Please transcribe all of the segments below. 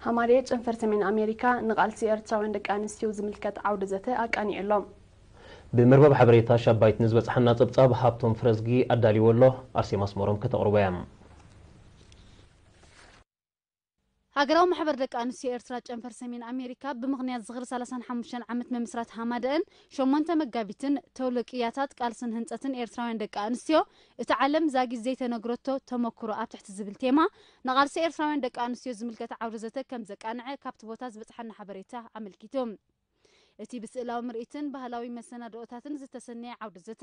ሃማደኤ ጨንፈር ሰሜን ኣሜሪካ ንቓልሲ ኤርትራውያን ደቂ ኣንስትዮ ዝምልከት ዓውደ ዘተ ኣቃኒዑ ኣሎ። ብመርበብ ሓበሬታ ሻባይት ንዝበጽሓና ጸብጻብ ሃብቶም ፍረዝጊ ኣዳልዎ ኣሎ። ኣርሴማ ኣስመሮም ከተቕርቦ እያ። ሃገራዊ ማሕበር ደቂ ኣንስትዮ ኤርትራ ጨንፈር ሰሜን ኣሜሪካ ብምኽንያት ዝኽሪ ሰላሳን ሓሙሽተን ዓመት ምምስራት ሃማደኤን ሸሞንተ መጋቢትን ተውለቅያታት ቃልስን ህንጸትን ኤርትራውያን ደቂ ኣንስትዮ እቲ ዓለም ዛጊት ዘይተነግረቶ ተመክሮ ኣብ ትሕቲ ዝብል ቴማ ንቓልሲ ኤርትራውያን ደቂ ኣንስትዮ ዝምልከት ዓውደ ዘተ ከም ዘቃንዐ ካብቲ ቦታ ዝበጽሓና ሓበሬታ ኣመልኪቱ። እቲ ብስእላዊ ምርኢትን ባህላዊ መሰናድኦታትን ዝተሰነየ ዓውደ ዘተ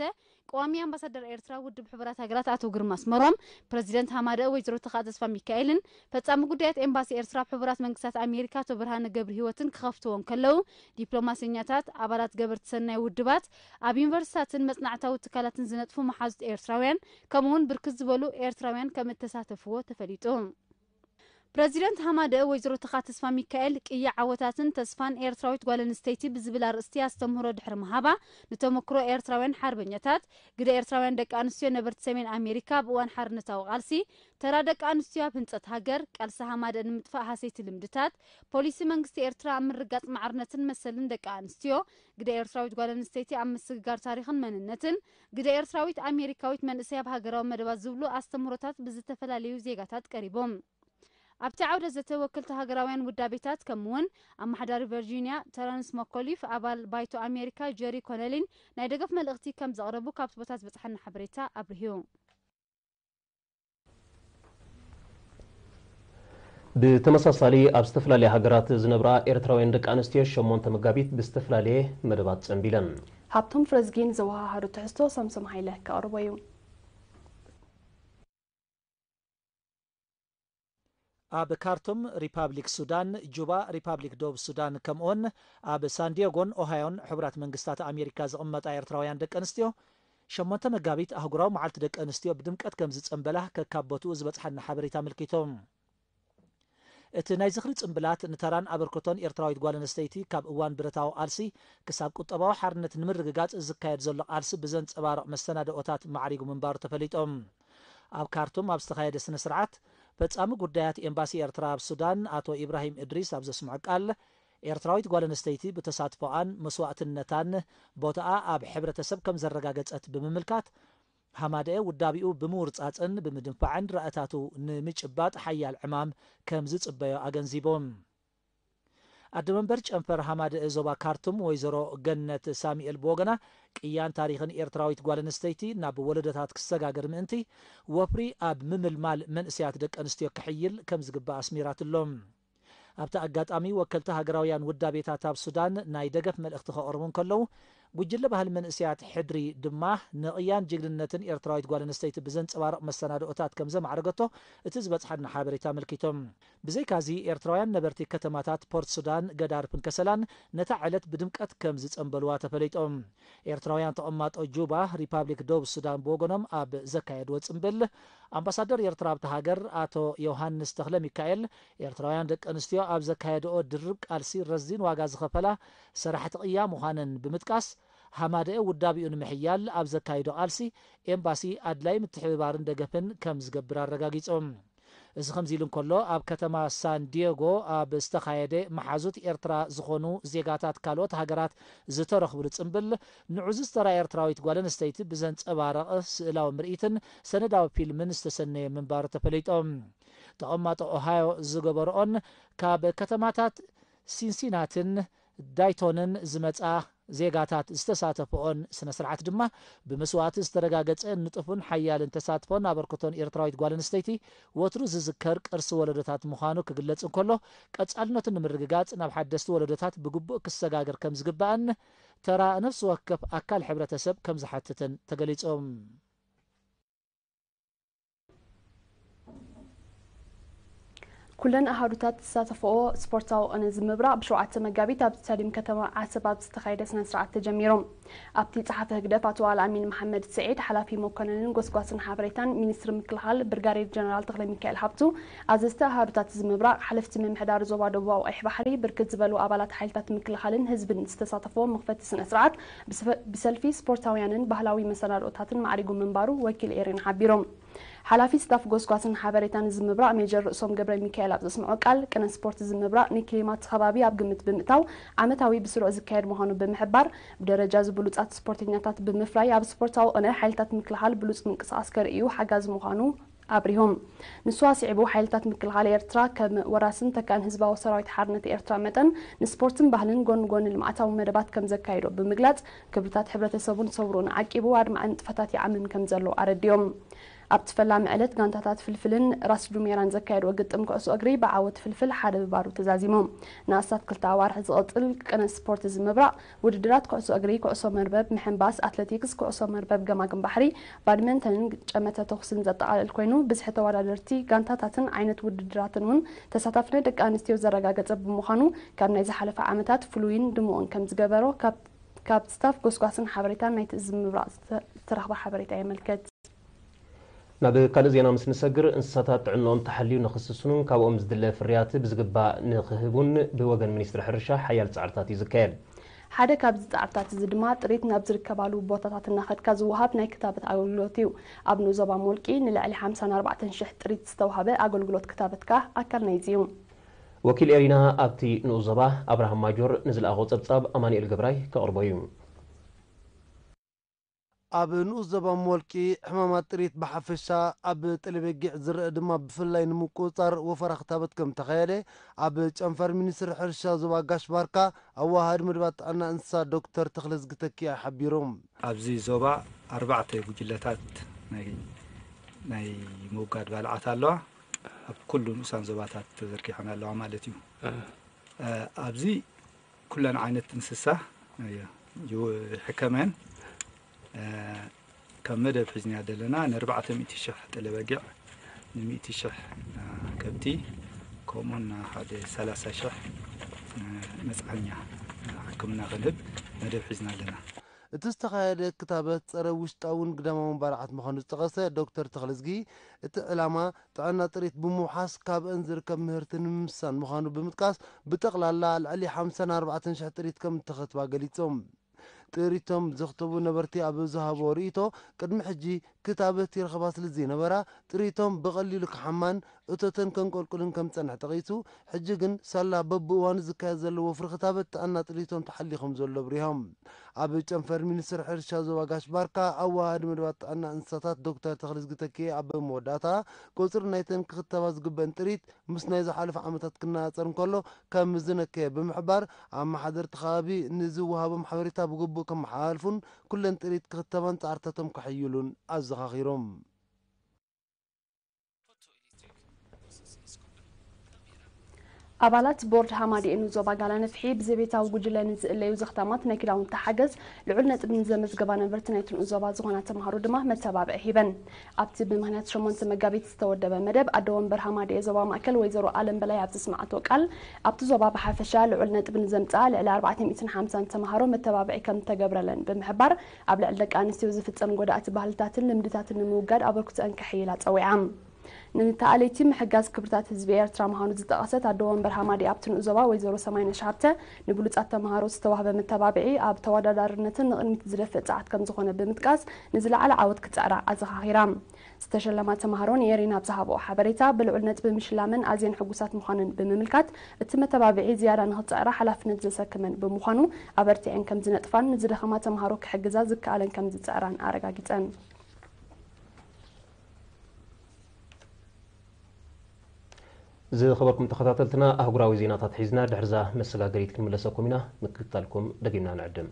ቀዋሚ ኣምባሳደር ኤርትራ ውድብ ሕቡራት ሃገራት ኣቶ ግርማ ኣስመሮም፣ ፕረዚደንት ሃማደኤ ወይዘሮ ተኽኣ ተስፋ ሚካኤልን ፈጻሚ ጉዳያት ኤምባሲ ኤርትራ ኣብ ሕቡራት መንግስታት ኣሜሪካ ኣቶ ብርሃነ ገብርሂወትን ክኸፍትዎ እንከለዉ፣ ዲፕሎማሰኛታት፣ ኣባላት ገበርቲ ሰናይ ውድባት፣ ኣብ ዩኒቨርሲታትን መጽናዕታዊ ትካላትን ዝነጥፉ መሓዙት ኤርትራውያን ከምኡውን ብርክት ዝበሉ ኤርትራውያን ከም እተሳተፍዎ ተፈሊጡ። ፕረዚደንት ሃማደኤ ወይዘሮ ተኽኣ ተስፋ ሚካኤል ቅያ ዓወታትን ተስፋን ኤርትራዊት ጓል ኣንስተይቲ ብዝብል ኣርእስቲ ኣስተምህሮ ድሕሪ ምሃባ፣ ንተመክሮ ኤርትራውያን ሓርበኛታት፣ ግደ ኤርትራውያን ደቂ ኣንስትዮ ነበርቲ ሰሜን ኣሜሪካ ኣብ እዋን ሓርነታዊ ቃልሲ፣ ተራ ደቂ ኣንስትዮ ኣብ ህንጸት ሃገር፣ ቃልሲ ሃማደኤ ንምጥፋእ ሃሰይቲ ልምድታት፣ ፖሊሲ መንግስቲ ኤርትራ ኣብ ምርጋጽ ማዕርነትን መሰልን ደቂ ኣንስትዮ፣ ግደ ኤርትራዊት ጓል ኣንስተይቲ ኣብ ምስግጋር ታሪኽን መንነትን፣ ግደ ኤርትራዊት ኣሜሪካዊት መንእሰይ ኣብ ሃገራዊ መደባት ዝብሉ ኣስተምህሮታት ብዝተፈላለዩ ዜጋታት ቀሪቦም። ኣብቲ ዓውደ ዘተ ወከልቲ ሃገራውያን ውዳቤታት ከምኡውን ኣመሓዳሪ ቨርጂንያ ተረንስ መኮሊፍ ኣባል ባይቶ ኣሜሪካ ጀሪ ኮነሊን ናይ ደገፍ መልእኽቲ ከም ዘቕረቡ ካብቲ ቦታ ዝበጽሓና ሓበሬታ ኣብርህዩ። ብተመሳሳሊ ኣብ ዝተፈላለያ ሃገራት ዝነብራ ኤርትራውያን ደቂ ኣንስትዮ ሸሞንተ መጋቢት ብዝተፈላለየ መደባት ጸንቢለን። ሃብቶም ፍረዝጊን ዘወሃሃዶ ትሕዝቶ ሳምሶም ሃይለ ከቕርቦ እዩ። ኣብ ካርቱም ሪፓብሊክ ሱዳን፣ ጁባ ሪፓብሊክ ደቡብ ሱዳን ከምኡውን ኣብ ሳንዲየጎን ኦሃዮን ሕቡራት መንግስታት ኣሜሪካ ዝቕመጣ ኤርትራውያን ደቂ ኣንስትዮ ሸሞንተ መጋቢት ኣህጉራዊ መዓልቲ ደቂ ኣንስትዮ ብድምቀት ከም ዝጸንበላ ከካብ ቦትኡ ዝበጽሓና ሓበሬታ ኣመልኪቶም። እቲ ናይ ዝኽሪ ጽንብላት ንተራን ኣበርክቶን ኤርትራዊት ጓል ኣንስተይቲ ካብ እዋን ብረታዊ ቃልሲ ክሳብ ቁጠባዊ ሓርነት ንምርግጋጽ ዝካየድ ዘሎ ቃልሲ ብዘንጸባርቕ መሰናድኦታት ማዕሪጉ ምንባሩ ተፈሊጦም። ኣብ ካርቱም ኣብ ዝተኻየደ ስነ ስርዓት ፈጻሚ ጉዳያት ኤምባሲ ኤርትራ ኣብ ሱዳን ኣቶ ኢብራሂም እድሪስ ኣብ ዘስምዖ ቃል ኤርትራዊት ጓል ኣንስተይቲ ብተሳትፎኣን መስዋእትነታን ቦታኣ ኣብ ሕብረተሰብ ከም ዘረጋገጸት ብምምልካት ሃማደኤ ውዳቢኡ ብምውርጻጽን ብምድንፋዕን ራእታቱ ንምጭባጥ ሓያል ዕማም ከም ዝጽበዮ ኣገንዚቦም። ኣደመንበር ጨንፈር ሃማደኤ ዞባ ካርቱም ወይዘሮ ገነት ሳሚኤል ብወገና ቅያን ታሪኽን ኤርትራዊት ጓል ኣንስተይቲ ናብ ወለዶታት ክሰጋገር ምእንቲ ወፍሪ ኣብ ምምልማል መንእሰያት ደቂ ኣንስትዮ ክሕይል ከም ዝግባእ ኣስሚራትሎም። ኣብቲ ኣጋጣሚ ወከልቲ ሃገራውያን ውዳቤታት ኣብ ሱዳን ናይ ደገፍ መልእኽቲ ከቕርቡ እንከለዉ ጉጅለ ባህሊ መንእሰያት ሕድሪ ድማ ንቕያን ጅግንነትን ኤርትራዊት ጓል ኣንስተይቲ ብዘንጸባርቕ መሰናድኦታት ከም ዘማዕረገቶ እቲ ዝበጽሓና ሓበሬታ ኣመልኪቶም። ብዘይካዚ ኤርትራውያን ነበርቲ ከተማታት ፖርት ሱዳን፣ ገዳርፍን ከሰላን ነታ ዕለት ብድምቀት ከም ዝጸንበልዋ ተፈሊጦም። ኤርትራውያን ተቐማጦ ጁባ ሪፓብሊክ ደቡብ ሱዳን ብወገኖም ኣብ ዘካየድዎ ጽንብል ኣምባሳደር ኤርትራ ኣብቲ ሃገር ኣቶ ዮሃንስ ተኽለ ሚካኤል ኤርትራውያን ደቂ ኣንስትዮ ኣብ ዘካየድኦ ድርብ ቃልሲ ረዚን ዋጋ ዝኸፈላ ሰራሕቲ ቅያ ምዃነን ብምጥቃስ ሃማደኤ ውዳቢኡ ንምሕያል ኣብ ዘካይዶ ቃልሲ ኤምባሲ ኣድላይ ምትሕብባርን ደገፍን ከም ዝገብር ኣረጋጊጾም። እዚ ከምዚ ኢሉ እንከሎ ኣብ ከተማ ሳን ዲየጎ ኣብ ዝተኻየደ መሓዙት ኤርትራ ዝኾኑ ዜጋታት ካልኦት ሃገራት ዝተረኽብሉ ጽምብል ንዑ ዝተራ ኤርትራዊት ጓል ኣንስተይቲ ብዘንጸባረቕ ስእላዊ ምርኢትን ሰነዳዊ ፊልምን ዝተሰነየ ምንባሩ ተፈሊጦም። ተቐማጦ ኦሃዮ ዝገበርኦን ካብ ከተማታት ሲንሲናትን ዳይቶንን ዝመጻ ዜጋታት ዝተሳተፍኦን ስነ ስርዓት ድማ ብመስዋእቲ ዝተረጋገጸ ንጡፍን ሓያልን ተሳትፎን ኣበርክቶን ኤርትራዊት ጓል ኣንስተይቲ ወትሩ ዝዝከር ቅርሲ ወለዶታት ምዃኑ ክግለጽ እንከሎ ቀጻልነቱ ንምርግጋጽ ናብ ሓደስቲ ወለዶታት ብግቡእ ክሰጋገር ከም ዝግባእን ተራ ነፍሲ ወከፍ ኣካል ሕብረተሰብ ከም ዝሓትትን ተገሊጾም። ኩለን ኣሃዱታት ዝሳተፈኦ ስፖርታዊ ቅነ ዝምብራቕ ብሸውዓተ መጋቢት ኣብ ስታድዩም ከተማ ዓሰብ ኣብ ዝተኻየደ ስነ ስርዓት ተጀሚሩ። ኣብቲ ጸሓፊ ህግደፍ ኣቶ ኣልኣሚን መሓመድ ስዒድ፣ ሓላፊ መኮነንን ጎስጓስን ሓበሬታን ሚኒስትሪ ምክልኻል ብርጋዴር ጀነራል ተኽለሚካኤል ሃብቱ፣ ኣዘዝቲ ኣሃዱታት ዝምብራቕ፣ ሓለፍቲ ምምሕዳር ዞባ ደቡባዊ ቀይሕ ባሕሪ፣ ብርክት ዝበሉ ኣባላት ሓይልታት ምክልኻልን ህዝብን ዝተሳተፈዎ መኽፈቲ ስነ ስርዓት ብሰ-፣ ብሰልፊ ስፖርታውያንን ባህላዊ መሰናድኦታትን ማዕሪጉ ምንባሩ ወኪል ኤሬና ሓቢሩ። ሓላፊ ስታፍ ጎስጓስን ሓበሬታን ዝምብራቕ ሜጀር ርእሶም ገብረ ሚካኤል ኣብ ዘስምዖ ቃል፣ ቅነ ስፖርት ዝምብራቕ ንክሊማት ከባቢ ኣብ ግምት ብምእታው ዓመታዊ ብስሩዕ ዝካየድ ምዃኑ ብምሕባር፣ ብደረጃ ዝብሉጻት ስፖርተኛታት ብምፍራይ ኣብ ስፖርታዊ ቅነ ሓይልታት ምክልኻል ብሉጽ ምንቅስቓስ ከርእዩ ሓጋዚ ምዃኑ ኣብሪሆም። ንሱ ኣስዒቡ፣ ሓይልታት ምክልኻል ኤርትራ ከም ወራስን ተካእን ህዝባዊ ሰራዊት ሓርነት ኤርትራ መጠን፣ ንስፖርትን ባህልን ጎኒ ጎኒ ልምዓታዊ መደባት ከም ዘካይዶ ብምግላጽ፣ ክብርታት ሕብረተሰቡን ሰውርኡን ዓቂቡ ኣድማዒ ንጥፈታት ይዓምም ከም ዘሎ ኣረዲኦም። ኣብቲ ፈላሚ ዕለት ጋንታታት ፍልፍልን ራስ ዱሜራን ዘካየድዎ ግጥም ኩዕሶ እግሪ ብዓወት ፍልፍል ሓደ ብባዶ ተዛዚሙ። ንኣስታት ክልተ ኣዋርሕ ዝቕጽል ቅነ ስፖርት ዝምብራቕ ውድድራት ኩዕሶ እግሪ፣ ኩዕሶ መርበብ፣ ምሕንባስ፣ ኣትለቲክስ፣ ኩዕሶ መርበብ፣ ገማግም ባሕሪ፣ ባድመንተንን ጨመተ ተኹስን ዘጠቓልል ኮይኑ፣ ብዝሒ ተወዳደርቲ ጋንታታትን ዓይነት ውድድራትን እውን ተሳታፍነት ደቂ ኣንስትዮ ዘረጋገጸ ብምዃኑ፣ ካብ ናይ ዝሓለፈ ዓመታት ፍሉይን ድሙቕን ከም ዝገበሮ ካብ ካብ ስታፍ ጎስጓስን ሓበሬታን ናይቲ ዝምብራቕ ዝተረኽበ ሓበሬታ የመልክት። ናብ ካልእ ዜና ምስ ንሰግር፣ እንስሳታት ጥዕንኦም ተሓልዩ ንኽስስኑን ካብኦም ዝድለ ፍርያት ብዝግባእ ንኽህቡን ብወገን ሚኒስትሪ ሕርሻ ሓያል ጻዕርታት እዩ ዝካየድ። ሓደ ካብዚ ጻዕርታት እዚ ድማ ጥሪት ናብ ዝርከባሉ ቦታታት እናኸድካ ዝወሃብ ናይ ክታበት ኣገልግሎት እዩ። ኣብ ንኡስ ዞባ ሞልቂ ንልዕሊ ሓምሳን ኣርባዕተን ሽሕ ጥሪት ዝተዋህበ ኣገልግሎት ክታበት ከኣ ኣካል ናይዚ እዩ። ወኪል ኤሪና ኣብቲ ንኡስ ዞባ ኣብርሃም ማጆር ንዝለኣኾ ጸብጻብ ኣማኑኤል ገብራይ ከቕርቦ እዩ። ኣብ ንኡስ ዞባ ሞልቂ ሕማማት ጥሪት ብሓፈሻ፣ ኣብ ጠለበጊዕ ዝረአ ድማ ብፍላይ ንምቁጽጻር ወፈራ ክታበት ከም ተኻየደ ኣብ ጨንፈር ሚኒስትሪ ሕርሻ ዞባ ጋሽ ባርካ ኣዋሃዲ መደባት ጥዕና እንስሳ ዶክተር ተኽለዝጊ ተኪኣ ሓቢሮም። ኣብዚ ዞባ ኣርባዕተ ጉጅለታት ናይ ናይ ምውጋድ ባልዓት ኣለዋ። ኣብ ኩሉ ንኡሳን ዞባታት ተዘርጊሐን ኣለዋ ማለት እዩ። እ፣ ኣብዚ ኩለን ዓይነት እንስሳ ይሕከመን። እ፣ ከም መደብ ሒዝና ዘለና ንኣርባዕተ ሚእቲ ሽሕ ጠለበጊዕ፣ ንሚእቲ ሽሕ፣ እ፣ ከብቲ፣ ከምኡውን ንሓደ ሰላሳ ሽሕ፣ እ፣ መጽዓኛ፣ እ፣ ሕክምና ክንህብ መደብ ሒዝና ኣለና። እቲ ዝተኻየደ ክታበት ጸረ ውሽጣውን ግዳማውን ባልዓት ምዃኑ ዝጠቐሰ ዶክተር ተኽለዝጊ፣ እቲ ዕላማ ጥዕና ጥሪት ብምውሓስ ካብአን ዝርከብ ምህርቲ ንምምሳን ምዃኑ ብምጥቃስ፣ ብጠቕላላ ልዕሊ ሓምሳን ኣርባዕተን ሽሕ ጥሪት ከም እተኸትባ ገሊጾም። ጥሪቶም ዘኽተቡ ነበርቲ ኣብ ዝሃቦ ርእይቶ፣ ቅድሚ ሕጂ ክታበት ይረኽባ ስለ ዘይነበራ፣ ጥሪቶም ብቐሊሉ ክሓማን እቶተን ከንቆልቁልን ከም ዝጸንሐ ጠቒሱ፣ ሕጂ ግን ሳላ በብእዋኑ ዝካየድ ዘሎ ወፍሪ ክታበት ጥዕና ጥሪቶም ተሓልዩ ከም ዘሎ ኣብሪሆም። ኣብ ጨንፈር ሚኒስትሪ ሕርሻ ዞባ ጋሽ ባርካ ኣዋሃዲ መደባት ጥዕና እንስሳታት ዶክተር ተኽለዝጊ ተኪኤ ኣብ መወዳእታ፣ ቁጽሪ ናይተን ክኽተባ ዝግበአን ጥሪት ምስ ናይ ዝሓለፈ ዓመታት ክነጻጸር እንከሎ ከም ዝነከየ ብምሕባር፣ ኣመሓደርቲ ከባቢ ንዝወሃቦም ሓበሬታ ብግቡእ ከመሓላልፉን ኩለን ጥሪት ክኽተባን ጻዕርታቶም ከሐይሉን ኣዘኻኺሮም። ኣባላት ቦርድ ሃማደኤ ንኡስ ዞባ ጋላ ነፍሒ ብዘቤታዊ ጉጅለ ንዝእለዩ ዘኽታማት ናይ ክዳውንቲ ሓገዝ ልዑል ነጥቢ ንዘመዝገባ ነበርቲ ናይቲ ንኡስ ዞባ ዝኾና ተምሃሮ ድማ መተባብዒ ሂበን። ኣብቲ ብምኽንያት ሸሞንተ መጋቢት ዝተወደበ መደብ ኣደ ወንበር ሃማደኤ ዞባ ማእከል ወይዘሮ ኣለም በላይ ኣብ ዘስምዓቶ ቃል፣ ኣብቲ ዞባ ብሓፈሻ ልዑል ነጥቢ ንዘምጽኣ ልዕሊ ኣርባዕተ ሚእትን ሓምሳን ተምሃሮ መተባብዒ ከም ዝተገብረለን ብምሕባር፣ ኣብ ልዕሊ ደቂ ኣንስትዮ ዝፍጸም ጎዳእቲ ባህልታትን ልምድታትን ንምውጋድ ኣበርክቶአን ከሐይላ ጸዊዓ። ንተኣለይቲ ምሕጋዝ ክብርታት ህዝቢ ኤርትራ ምዃኑ ዝጠቐሰት ኣደ ወንበር ሃማደኤ ኣብቲ ንኡስ ዞባ ወይዘሮ ሰማይነሽ ሃብተ፣ ንብሉጻት ተምሃሮ ዝተዋህበ መተባብዒ ኣብ ተወዳዳርነትን ንቕድሚት ዝደፍእ ጸዓት ከም ዝኾነ ብምጥቃስ፣ ንዝለዓለ ዓወት ክጽዕራ ኣዘኻኺራ። ዝተሸለማ ተምሃሮ ንኤሪና ኣብ ዝሃብኦ ሓበሬታ፣ ብልዑል ነጥቢ ምሽላመን ኣዝየን ሕጉሳት ምዃነን ብምምልካት፣ እቲ መተባብዒ ዝያዳ ንኽጽዕራ ሓላፍነት ዘሰክመን ብምዃኑ፣ ኣበርቲዐን ከም ዝነጥፋን ንዝደኸማ ተምሃሮ ክሕግዛ ዝከኣለን ከም ዝጽዕራን ኣረጋጊጸን። ዝኸበርኩም ተኸታተልትና፣ ኣህጉራዊ ዜናታት ሒዝና ድሕርዛ መሰጋገሪት ክንምለሰኩም ኢና። ምክትታልኩም ደጊምና ንዕድም።